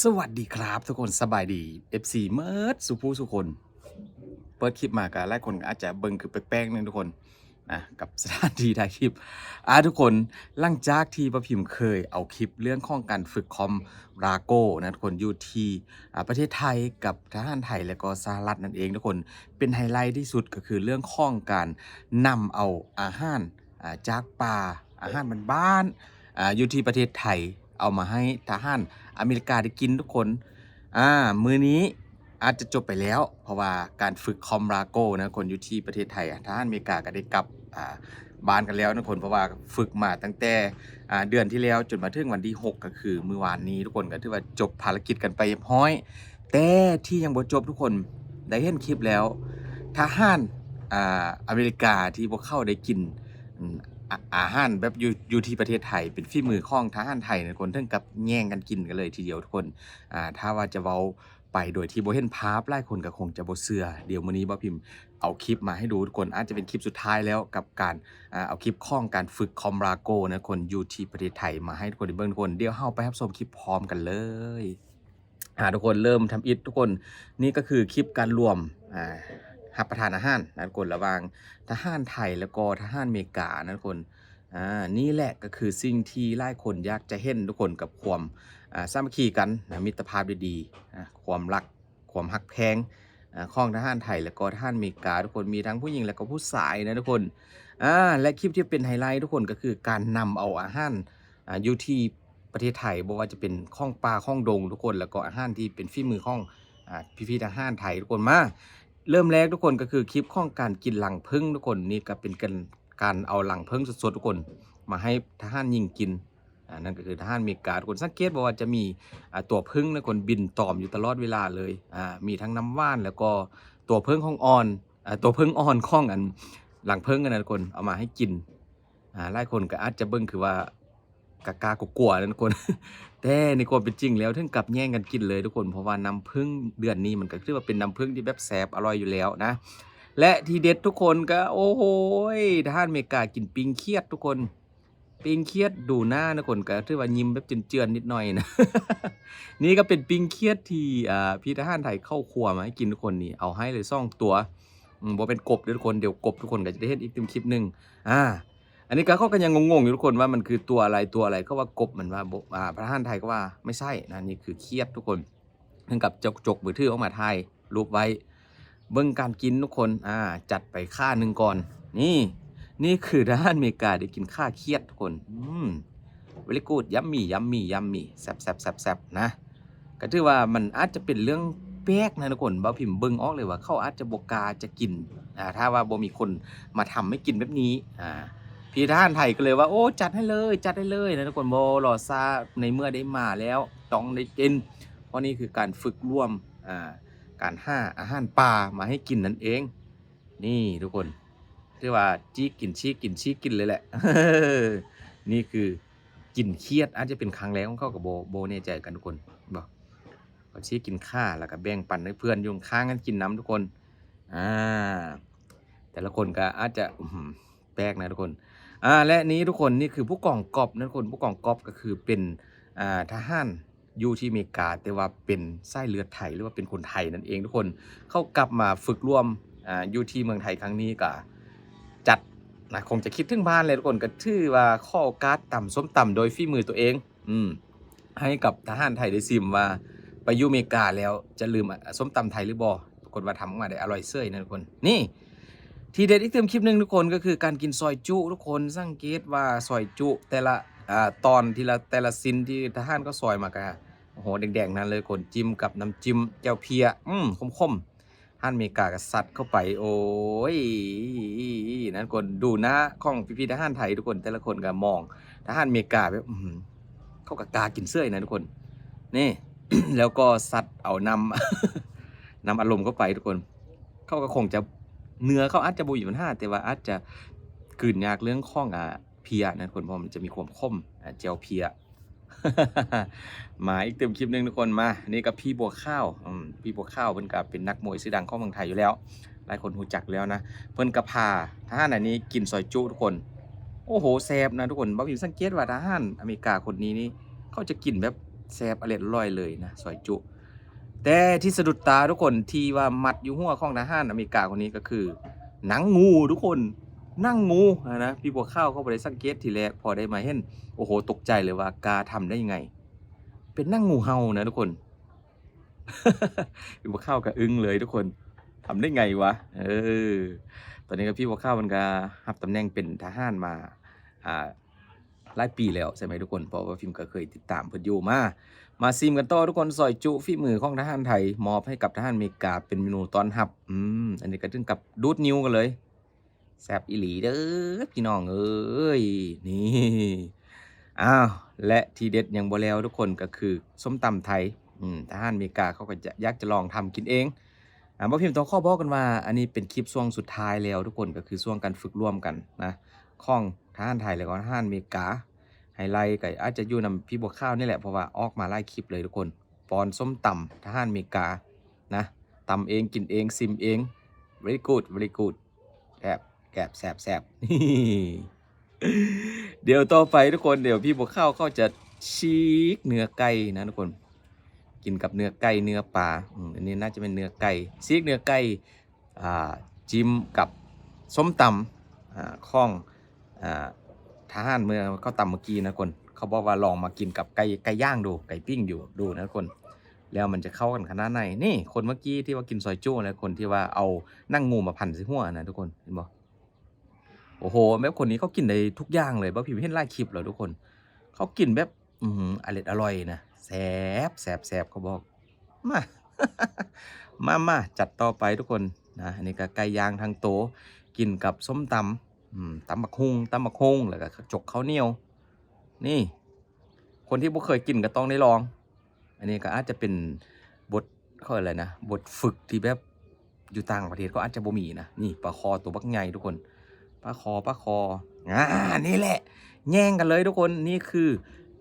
ສະຫວັດດີຄຣັບທຸກຄົນ, ສະບາຍດີ ເອັຟຊີ ເໝິດສູ່ຜູ້ສູ່ຄົນ. ເປີດຄລິບມາກໍຫຼາຍຄົນກໍອາດຈະເບິ່ງຄືແປກໆໜຶ່ງທຸກຄົນນະ ກັບສະຖານທີ່ຖ່າຍຄລິບ. ອາ ທຸກຄົນ, ຫຼັງຈາກທີ່ປ້າພິມເຄີຍເອົາຄລິບເລື່ອງຂອງການຝຶກຄອມຣາໂກນະທຸກຄົນ ຢູ່ທີ່ ອາ ປະເທດໄທ ກັບທະຫານໄທ ແລະກໍສະຫະລັດນັ້ນເອງທຸກຄົນ, ເປັນໄຮໄລທີ່ສຸດກໍຄືເລື່ອງຂອງການນຳເອົາອາຫານ ອາ ຈາກປ່າ ອາຫານບ້ານໆ ອາ ຢູ່ທີ່ປະເທດໄທ ເອົາມາໃຫ້ທະຫານອາເມລິກາໄດ້ກິນທຸກຄົນ. ອາ ມື້ນີ້ອາດຈະຈົບໄປແລ້ວ ເພາະວ່າການຝຶກຄອມຣາໂກນະຄົນ ຢູ່ທີ່ປະເທດໄທ ທະຫານອາເມລິກາກໍໄດ້ກັບ ອາ ບ້ານກັນແລ້ວນະຄົນ ເພາະວ່າຝຶກມາຕັ້ງແຕ່ ອາ ເດືອນທີ່ແລ້ວຈົນມາເຖິງວັນທີຫົກ ກໍຄືມື້ວານນີ້ທຸກຄົນ ກໍຖືວ່າຈົບພາລະກິດກັນໄປຮຽບຮ້ອຍ. ແຕ່ທີ່ຍັງບໍ່ຈົບທຸກຄົນ ໄດ້ເຫັນຄລິບແລ້ວ ທະຫານ ອາ ອາເມລິກາທີ່ພວກເຂົາໄດ້ກິນ ອາ ອາຫານແບບຢູ່ ຢູ່ທີ່ປະເທດໄທ ເປັນຝີມືຂອງທະຫານໄທນະຄົນ ເຖິງກັບແຍ່ງກັນກິນກັນເລີຍທີດຽວທຸກຄົນ. ອາ ຖ້າວ່າຈະເວົ້າໄປໂດຍທີ່ບໍ່ເຫັນພາບ ຫຼາຍຄົນກໍຄົງຈະບໍ່ເຊື່ອ. ດຽວມື້ນີ້ບ່າວພິມເອົາຄລິບມາໃຫ້ດູທຸກຄົນ ອາດຈະເປັນຄລິບສຸດທ້າຍແລ້ວກັບການ ອາ ເອົາຄລິບຂອງການຝຶກຄອມຣາໂກນະຄົນ ຢູ່ທີ່ປະເທດໄທ ມາໃຫ້ທຸກຄົນໄດ້ເບິ່ງທຸກຄົນ. ດຽວເຮົາໄປຮັບຊົມຄລິບພ້ອມກັນເລີຍ. ອາ ທຸກຄົນ ເລີ່ມທຳອິດທຸກຄົນ, ນີ້ກໍຄືຄລິບການລວມ ອາ ຮັບປະທານອາຫານນະທຸກຄົນ ລະຫວ່າງທະຫານໄທ ແລະກໍທະຫານເມການະທຸກຄົນ. ອາ ນີ້ແຫຼະກໍຄືສິ່ງທີ່ຫຼາຍຄົນຢາກຈະເຫັນທຸກຄົນ ກັບຄວາມ ອາ ສາມັກຄີກັນນະ ມິດຕະພາບດີໆ ອາ ຄວາມລັກ ຄວາມຮັກແພງ ອາ ຂອງທະຫານໄທ ແລະກໍທະຫານເມກາທຸກຄົນ, ມີທັງຜູ້ຍິງ ແລະກໍຜູ້ຊາຍນະທຸກຄົນ. ອາ ແລະຄລິບທີ່ເປັນໄຮໄລທຸກຄົນ ກໍຄືການນຳເອົາອາຫານ ອາ ຢູ່ທີ່ ປະເທດໄທ ບໍ່ວ່າຈະເປັນຂອງປ່າຂອງດົງທຸກຄົນ ແລ້ວກໍອາຫານທີ່ເປັນຝີມືຂອງ ອາ ພີ່ໆທະຫານໄທທຸກຄົນ. ມາເລີ່ມແລກທຸກຄົນ ກໍຄືຄລິບຂອງການກິນລັງເຜິ້ງທຸກຄົນ. ນີ້ກໍເປັນການ ການເອົາລັງເຜິ້ງສົດໆທຸກຄົນ ມາໃຫ້ທະຫານຍິງກິນ. ອາ ນັ້ນກໍຄືທະຫານເມກາທຸກຄົນ. ສັງເກດບໍ່ວ່າຈະມີ ອາ ຕົວເຜິ້ງທຸກຄົນ ບິນຕອມຢູ່ຕະຫຼອດເວລາເລີຍ. ອາ ມີທັງນ້ຳຫວານ ແລ້ວກໍຕົວເຜິ້ງຂອງອ່ອນ ອາ ຕົວເຜິ້ງອ່ອນຂອງອັນລັງເຜິ້ງຫັ້ນນະທຸກຄົນ ເອົາມາໃຫ້ກິນ. ອາ ຫຼາຍຄົນກໍອາດຈະເບິ່ງຄືວ່າ ກະກາກົວໆນັ້ນທຸກຄົນ ແຕ່ໃນຄວາມເປັນຈິງແລ້ວເຖິງກັບແຍ່ງກັນກິນເລີຍທຸກຄົນ ເພາະວ່ານ້ຳເຜິ້ງເດືອນນີ້ມັນກໍຖືວ່າເປັນນ້ຳເຜິ້ງທີ່ແບບແຊບອະລ່ອຍຢູ່ແລ້ວນະ. ແລະທີ່ເດັດທຸກຄົນກໍ ໂອ້ໂຫຍ ທະຫານເມກາກິນປີ້ງຂຽດທຸກຄົນ ປີ້ງຂຽດດູໜ້າທຸກຄົນ ກໍຖືວ່າຍິ້ມແບບເຈື່ອນໆນິດໜ້ອຍນະ. ນີ້ກໍເປັນປີ້ງຂຽດທີ່ ອາ ພີ່ທະຫານໄທເຂົາຄົວມາໃຫ້ກິນທຸກຄົນ ນີ້ເອົາໃຫ້ເລີຍສອງຕົວ. ອືມ ບໍ່ແມ່ນກົບເດີ້ທຸກຄົນ ດຽວກົບທຸກຄົນກໍຈະໄດ້ເຫັນອີກຕື່ມຄລິບໜຶ່ງ. ອາ ອັນນີ້ກໍ ເຂົາກໍຍັງງົງໆຢູ່ທຸກຄົນວ່າມັນຄືຕົວອະໄລ ຕົວອະໄລ ເຂົາວ່າກົບ ມັນວ່າບໍ່ ອາ ພະທະຫານໄທກໍວ່າໄມ່ໃຊ່ນະ. ນີ້ຄືຂຽດທຸກຄົນ ເຖິງກັບຈົກ ຈົກມືຖືອອກມາຖ່າຍຮູບໄວ້. ເບິ່ງການກິນທຸກຄົນ ອາ ຈັດໄປຂ້າໜຶ່ງກ່ອນ. ນີ້ ນີ້ຄືທະຫານເມກາໄດ້ກິນຂາຂຽດທຸກຄົນ. ອືມ very good yummy yummy yummy ແຊບໆໆໆນະ. ກໍຖືວ່າມັນອາດຈະເປັນເລື່ອງແປກນະທຸກຄົນ ບ່າວພິມເບິ່ງອອກເລີຍວ່າເຂົາອາດຈະບໍ່ກ້າຈະກິນ ອາ ຖ້າວ່າບໍ່ມີຄົນມາທຳໃຫ້ກິນແບບນີ້. ອາ ພີ່ທະຫານໄທກໍເລີຍວ່າ ໂອ້ ຈັດໃຫ້ເລີຍ ຈັດໃຫ້ເລີຍນະທຸກຄົນ ບໍ່ລໍຊ້າ ໃນເມື່ອໄດ້ມາແລ້ວຕ້ອງໄດ້ກິນ ເພາະນີ້ຄືການຝຶກລວມ ອາ ການຫາອາຫານປ່າມາໃຫ້ກິນນັ້ນເອງ. ນີ້ທຸກຄົນ ຖືວ່າຈີກກິນ ຊີກກິນ ຊີກກິນເລີຍແຫຼະ. ນີ້ຄືກິນຂຽດ ອາດຈະເປັນຄັ້ງແລກຂອງເຂົາ ກໍບໍ່ ບໍ່ແນ່ໃຈກັນທຸກຄົນ ບໍ່ ກໍຊີ້ກິນຂາ ແລ້ວກໍແບ່ງປັນໃຫ້ເພື່ອນຢູ່ຂ້າງໆກັນກິນນຳທຸກຄົນ. ອາ ແຕ່ລະຄົນກໍອາດຈະ ອືມ ແປກນະທຸກຄົນ. ອາ ແລະນີ້ທຸກຄົນ ນີ້ຄືຜູ້ກອງກອບນະທຸກຄົນ ຜູ້ກອງກອບກໍຄືເປັນ ອາ ທະຫານ ຢູ່ທີ່ອາເມລິກາ ແຕ່ວ່າເປັນສາຍເລືອດໄທ ຫຼືວ່າເປັນຄົນໄທນັ້ນເອງທຸກຄົນ. ເຂົາກັບມາຝຶກຮ່ວມ ອາ ຢູ່ທີ່ເມືອງໄທຄັ້ງນີ້ ກະຈັດນະ ຄົງຈະຄິດເຖິງບ້ານແຫຼະທຸກຄົນ. ກະຖືວ່າຂໍໂອກາດຕຳສົ້ມຕຳໂດຍຝີມືຕົວເອງ ອືມ ໃຫ້ກັບທະຫານໄທໄດ້ຊິມວ່າ ໄປຢູ່ອາເມລິກາແລ້ວຈະລືມ ອາ ສົ້ມຕຳໄທຫຼືບໍ່? ປາກົດວ່າທຳອອກມາໄດ້ອະລ່ອຍເສີຍນະທຸກຄົນ. ນີ້ ທີເດັດອີກຕື່ມຄລິບໜຶ່ງທຸກຄົນ ກໍຄືການກິນຊອຍຈຸທຸກຄົນ. ສັງເກດວ່າຊອຍຈຸແຕ່ລະ ອາ ຕອນ ທີລະ ແຕ່ລະຊິ້ນທີ່ທະຫານເຂົາຊອຍມາກະ ໂອ້ໂຫ ແດງໆນັ້ນເລີຍ ຄົນ ຈິ້ມກັບນ້ຳຈິ້ມແຈ່ວເພຍ ອືມ ຂົມໆ. ທະຫານເມກາກະຊັດເຂົ້າໄປ ໂອ້ຍ ນັ້ນຄົນ ດູໜ້າຂອງພີ່ໆທະຫານໄທທຸກຄົນ ແຕ່ລະຄົນກະມອງທະຫານເມກາແບບ ອືມ ເຂົາກະກ້າກິນເສີຍນະທຸກຄົນ. ນີ້ ແລ້ວກໍຊັດເອົານ້ຳ ນ້ຳອັດລົມເຂົ້າໄປທຸກຄົນ. ເຂົາກໍຄົງຈະ ເນື້ອເຂົາອາດຈະບໍ່ມີບັນຫາ ແຕ່ວ່າອາດຈະກືນຍາກເລື່ອງຂອງ ອາ ເພຍນະທຸກຄົນ ເພາະມັນຈະມີຄວາມຂົມ ອາ ແຈ່ວເພຍ. ມາອີກຕື່ມຄລິບໜຶ່ງທຸກຄົນ ມາ ນີ້ກໍພີ່ບົວຂາວ ອືມ ພີ່ບົວຂາວເພິ່ນກໍເປັນນັກມວຍຊື່ດັງຂອງເມືອງໄທຢູ່ແລ້ວ ຫຼາຍຄົນຮູ້ຈັກແລ້ວນະ. ເພິ່ນກໍພາທະຫານອັນນີ້ກິນຊອຍຈຸທຸກຄົນ. ໂອ້ໂຫ ແຊບນະທຸກຄົນ. ບ່າວພິມສັງເກດວ່າທະຫານອາເມລິກາຄົນນີ້ນີ້ ເຂົາຈະກິນແບບ ແຊບອະເລັດອະລ່ອຍເລີຍນະ ຊອຍຈຸ. ແຕ່ທີ່ສະດຸດຕາທຸກຄົນ ທີ່ວ່າມັດຢູ່ຫົວຂອງທະຫານອາເມລິກາຄົນນີ້ກໍຄືໜັງງູທຸກຄົນ ໜັງງູນະ. ພີ່ບົວຂາວກໍບໍ່ໄດ້ສັງເກດທີແລກ ພໍໄດ້ມາເຫັນ ໂອ້ໂຫ ຕົກໃຈເລີຍວ່າກ້າທຳໄດ້ຍັງໄງ ເປັນໜັງງູເຫົ່ານະທຸກຄົນ. ພີ່ບົວຂາວກໍອຶ້ງເລີຍທຸກຄົນ ທຳໄດ້ໄງວະ? ເອີ ຕອນນີ້ກໍພີ່ບົວຂາວເພິ່ນກໍຮັບຕຳແໜ່ງເປັນທະຫານມາ ອ່າ ຫຼາຍປີແລ້ວໃຊ່ໄໝທຸກຄົນ? ເພາະວ່າພິມກໍເຄີຍຕິດຕາມເພິ່ນຢູ່. ມາ ມາຊີມກັນຕໍ່ທຸກຄົນ ຊອຍຈຸຝີມືຂອງທະຫານໄທ ມອບໃຫ້ກັບທະຫານເມກາເປັນເມນູຕ້ອນຮັບ. ອືມ ອັນນີ້ກໍເຖິງກັບດູດນິ້ວກັນເລີຍ ແຊບອີ່ຫຼີເດີພີ່ນ້ອງເອີຍ ນີ້. ອ້າວ ແລະ ທີເດັດຍັງບໍ່ແລ້ວທຸກຄົນ ກໍຄືສົ້ມຕຳໄທ. ອືມ ທະຫານເມກາເຂົາກໍຈະ ຢາກຈະລອງທຳກິນເອງ. ອ່າ ບໍ່ພິມຕ້ອງຂໍບອກກັນວ່າ ອັນນີ້ເປັນຄລິບຊ່ວງສຸດທ້າຍແລ້ວທຸກຄົນ ກໍຄືຊ່ວງການຝຶກຮ່ວມກັນນະ ຂອງທະຫານໄທ ແລ້ວກໍທະຫານເມກາ. ໄຮໄລກໍອາດຈະຢູ່ນຳພີ່ບົວຂາວນີ້ແຫຼະ ເພາະວ່າອອກມາຫຼາຍຄລິບເລີຍທຸກຄົນ. ປ້ອນສົ້ມຕຳທະຫານເມການະ ຕຳເອງ ກິນເອງ ຊິມເອງ very good very good ແຊບ ແຊບ ແຊບ ແຊບ. ດຽວຕໍ່ໄປທຸກຄົນ ດຽວພີ່ບົວຂາວເຂົາຈະສີກເນື້ອໄກ່ນະທຸກຄົນ ກິນກັບເນື້ອໄກ່ ເນື້ອປາ. ອືມ ອັນນີ້ໜ້າຈະເປັນເນື້ອໄກ່ ສີກເນື້ອໄກ່ ອ່າ ຈິ້ມກັບສົ້ມຕຳ ອ່າ ຂອງ ອ່າ ທະຫານເມື່ອເຂົາຕຳເມື່ອກີ້ນະທຸກຄົນ. ເຂົາບອກວ່າລອງມາກິນກັບໄກ່ ໄກ່ຢ່າງດູ ໄກ່ປີ້ງຢູ່ ດູນະທຸກຄົນ ແລ້ວມັນຈະເຂົ້າກັນຂະໜາດໃດ. ນີ້ ຄົນເມື່ອກີ້ທີ່ວ່າກິນຊອຍຈຸ ແລະ ຄົນທີ່ວ່າເອົາໜັງງູມາພັນໃສ່ຫົວນະທຸກຄົນ ເຫັນບໍ່? ໂອ້ໂຫ ແບບຄົນນີ້ເຂົາກິນໄດ້ທຸກຢ່າງເລີຍ. ບ່າວພິມເຫັນຫຼາຍຄລິບແລ້ວທຸກຄົນ ເຂົາກິນແບບ ອືມ ອະເລັດອະລ່ອຍນະ ແຊບ ແຊບ ແຊບ ເຂົາບອກ. ມາ ມາ ມາ ຈັດຕໍ່ໄປທຸກຄົນນະ. ອັນນີ້ກໍໄກ່ຍ່າງທັງໂຕ ກິນກັບສົ້ມຕຳ ອືມ ຕຳບັກຫຸ່ງ ຕຳບັກຫຸ່ງ ແລ້ວກໍຈົກເຂົ້າໜຽວ. ນີ້ ຄົນທີ່ບໍ່ເຄີຍກິນກໍຕ້ອງໄດ້ລອງ. ອັນນີ້ກໍອາດຈະເປັນບົດ ເຂົາເອີ້ນຫຍັງນະ ບົດຝຶກທີ່ແບບຢູ່ຕ່າງປະເທດເຂົາອາດຈະບໍ່ມີນະ. ນີ້ປາຄໍຕົວບັກໃຫຍ່ທຸກຄົນ ປາຄໍ ປາຄໍ. ອ່າ ນີ້ແຫຼະ ແຍ່ງກັນເລີຍທຸກຄົນ. ນີ້ຄື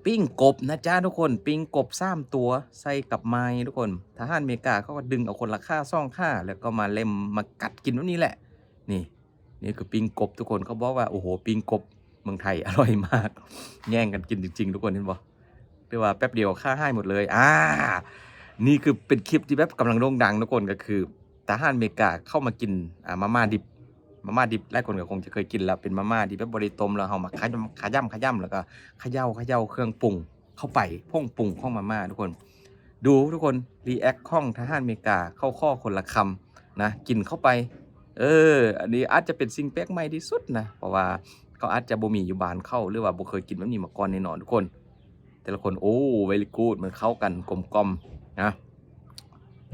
ປີ້ງກົບນະຈ້າທຸກຄົນ ປີ້ງກົບສາມຕົວໃສ່ກັບໄມ້ທຸກຄົນ. ທະຫານເມກາເຂົາກໍດຶງເອົາຄົນລະຂາສອງຂາ ແລ້ວກໍມາເລັມມາກັດກິນແບບນີ້ແຫຼະ. ນີ້ ນີ້ຄືປີ້ງກົບທຸກຄົນ ເຂົາບອກວ່າ ໂອ້ໂຫ ປີ້ງກົບເມືອງໄທອະລ່ອຍມາກ. ແຍ່ງກັນກິນຈິງໆ ທຸກຄົນເຫັນບໍ່? ຖືວ່າແປັບດຽວຂາຫາຍໝົດເລີຍ. ອ່າ ນີ້ຄືເປັນຄລິບທີ່ແບບກຳລັງໂດ່ງດັງທຸກຄົນ ກໍຄືທະຫານເມກາເຂົ້າມາກິນ ອ່າ ມາມ່າດິບ. ມາມ່າດິບຫຼາຍຄົນກໍຄົງຈະເຄີຍກິນແລ້ວ ເປັນມາມ່າທີ່ແບບບໍ່ໄດ້ຕົ້ມ ແລ້ວເຮົາມາຂະຫຍ້ຳ ຂະຫຍ້ຳ ຂະຫຍ້ຳ ແລ້ວກໍຂະເຍົາ ຂະເຍົາເຄື່ອງປຸງເຂົ້າໄປ ຜົງປຸງຂອງມາມ່າທຸກຄົນ. ດູທຸກຄົນ react ຂອງທະຫານເມກາ ເຂົາຂໍຄົນລະຄຳນະ ກິນເຂົ້າໄປ. ເອີ ອັນນີ້ອາດຈະເປັນສິ່ງແປກໃໝ່ທີ່ສຸດນະ ເພາະວ່າເຂົາອາດຈະບໍ່ມີຢູ່ບ້ານເຂົາ ຫຼືວ່າບໍ່ເຄີຍກິນແບບນີ້ມາກ່ອນແນ່ນອນທຸກຄົນ. ແຕ່ລະຄົນ ໂອ້ very good ມັນເຂົ້າກັນກົມກ່ອມນະ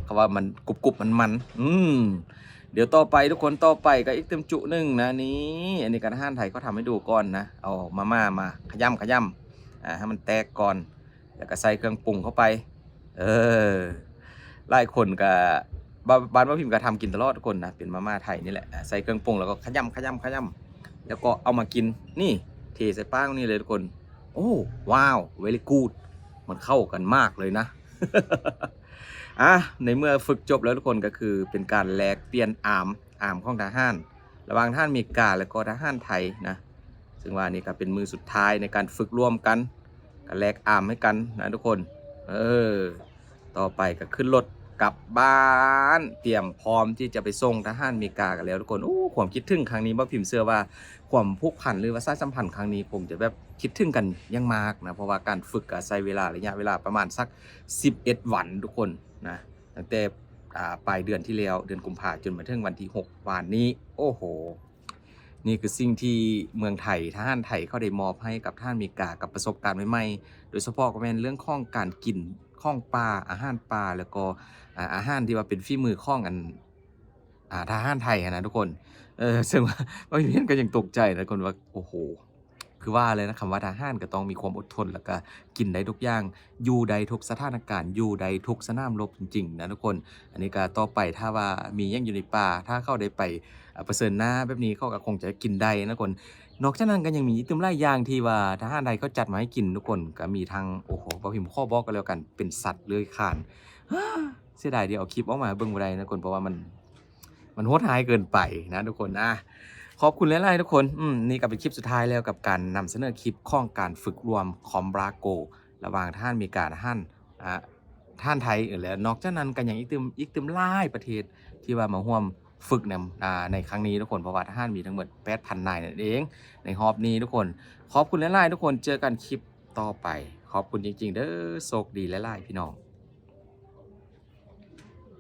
ເຂົາວ່າມັນກຸບໆ ມັນໆ. ອືມ ດຽວຕໍ່ໄປທຸກຄົນ ຕໍ່ໄປກໍອີກຕື່ມຈຸໜຶ່ງນະ. ນີ້ ອັນນີ້ກໍທະຫານໄທເຂົາທຳໃຫ້ດູກ່ອນນະ ເອົາມາມ່າມາຂະຫຍ້ຳ ຂະຫຍ້ຳ ອ່າ ໃຫ້ມັນແຕກກ່ອນ ແລ້ວກໍໃສ່ເຄື່ອງປຸງເຂົ້າໄປ. ເອີ ຫຼາຍຄົນກໍ ບ້ານ ບ້ານບ່າວພິມກໍທຳກິນຕະຫຼອດທຸກຄົນນະ ເປັນມາມ່າໄທນີ້ແຫຼະ. ອ່າ ໃສ່ເຄື່ອງປຸງ ແລ້ວກໍຂະຫຍ້ຳ ຂະຫຍ້ຳ ຂະຫຍ້ຳ ແລ້ວກໍເອົາມາກິນ. ນີ້ ເທໃສ່ປາກນີ້ເລີຍທຸກຄົນ. ໂອ້ ວ້າວ very good ມັນເຂົ້າກັນມາກເລີຍນະ. ອ່າ ໃນເມື່ອຝຶກຈົບແລ້ວທຸກຄົນ ກໍຄືເປັນການແລກປ່ຽນອາມ ອາມຂອງທະຫານ ລະຫວ່າງທະຫານເມກາ ແລ້ວກໍທະຫານໄທນະ. ເຊິ່ງວ່ານີ້ກໍເປັນມື້ສຸດທ້າຍໃນການຝຶກຮ່ວມກັນ ກໍແລກອາມໃຫ້ກັນນະທຸກຄົນ. ເອີ ຕໍ່ໄປກໍຂຶ້ນລົດກັບບ້ານ ຕຽມພ້ອມທີ່ຈະໄປສົ່ງທະຫານເມກາກັນແລ້ວທຸກຄົນ. ໂອ້ ຄວາມຄິດເຖິງຄັ້ງນີ້ ບ່າວພິມເຊື່ອວ່າຄວາມຜູກພັນ ຫຼືວ່າສາຍສຳພັນຄັ້ງນີ້ຄົງຈະແບບຄິດເຖິງກັນຢ່າງມາກນະ ເພາະວ່າການຝຶກກໍໃຊ້ເວລາ ໄລຍະເວລາປະມານສັກສິບເອັດວັນທຸກຄົນນະ ຕັ້ງແຕ່ ອ່າ ປາຍເດືອນທີ່ແລ້ວ ເດືອນກຸມພາ ຈົນມາເຖິງວັນທີຫົກວານນີ້. ໂອ້ໂຫ ນີ້ຄືສິ່ງທີ່ເມືອງໄທ ທະຫານໄທເຂົາໄດ້ມອບໃຫ້ກັບທະຫານເມກາ ກັບປະສົບການໃໝ່ໆ ໂດຍສະເພາະກໍແມ່ນເລື່ອງຂອງການກິນຂອງປ່າ ອາຫານປ່າ ແລ້ວກໍ ອ່າ ອາຫານທີ່ວ່າເປັນຝີມືຂອງອັນ ອ່າ ທະຫານໄທຫັ້ນນະທຸກຄົນ. ເອີ ເຊິ່ງວ່າ ເຮົາເຫັນກໍຍັງຕົກໃຈນະທຸກຄົນວ່າ ໂອ້ໂຫ ຄືວ່າເລີຍນະ ຄຳວ່າທະຫານກໍຕ້ອງມີຄວາມອົດທົນ ແລ້ວກໍກິນໄດ້ທຸກຢ່າງ ຢູ່ໄດ້ທຸກສະຖານະການ ຢູ່ໄດ້ທຸກສະໜາມລົບຈິງໆ ນະທຸກຄົນ. ອັນນີ້ກໍຕໍ່ໄປ ຖ້າວ່າມີຫຍັງຢູ່ໃນປ່າ ຖ້າເຂົາໄດ້ໄປ ອ່າ ປະເຊີນໜ້າແບບນີ້ ເຂົາກໍຄົງຈະກິນໄດ້ນະທຸກຄົນ. ນອກຈາກນັ້ນກໍຍັງມີອີກຕື່ມຫຼາຍຢ່າງທີ່ວ່າທະຫານໄທເຂົາຈັດມາໃຫ້ກິນທຸກຄົນ ກໍມີທັງ ໂອ້ໂຫ ບໍ່ພິມຂໍບອກກໍແລ້ວກັນ ເປັນສັດເລືອຍຄານ. ເສຍດາຍທີ່ເອົາຄລິບອອກມາເບິ່ງບໍ່ໄດ້ນະທຸກຄົນ ເພາະວ່າມັນ ມັນໂຫດຮ້າຍເກີນໄປນະທຸກຄົນ. ອ່າ ຂອບຄຸນຫຼາຍໆທຸກຄົນ. ອືມ ນີ້ກໍເປັນຄລິບສຸດທ້າຍແລ້ວກັບການນຳສະເໜີຄລິບຂອງການຝຶກຮ່ວມຄອມບຣາໂກ ລະຫວ່າງທະຫານອາເມລິກາ ທະຫານ ອ່າ ທະຫານໄທ ແລະ ນອກຈາກນັ້ນກໍຍັງອີກຕື່ມ ອີກຕື່ມຫຼາຍປະເທດທີ່ວ່າມາຮ່ວມຝຶກນຳ ອ່າ ໃນຄັ້ງນີ້ທຸກຄົນ ເພາະວ່າທະຫານມີທັງໝົດແດພັນນາຍນັ້ນເອງ ໃນຮອບນີ້ທຸກຄົນ. ຂອບຄຸນຫຼາຍໆທຸກຄົນ ເຈີກັນຄລິບຕໍ່ໄປ. ຂອບຄຸນຈິງໆເດີ ໂຊກດີຫຼາຍໆພີ່ນ້ອງ.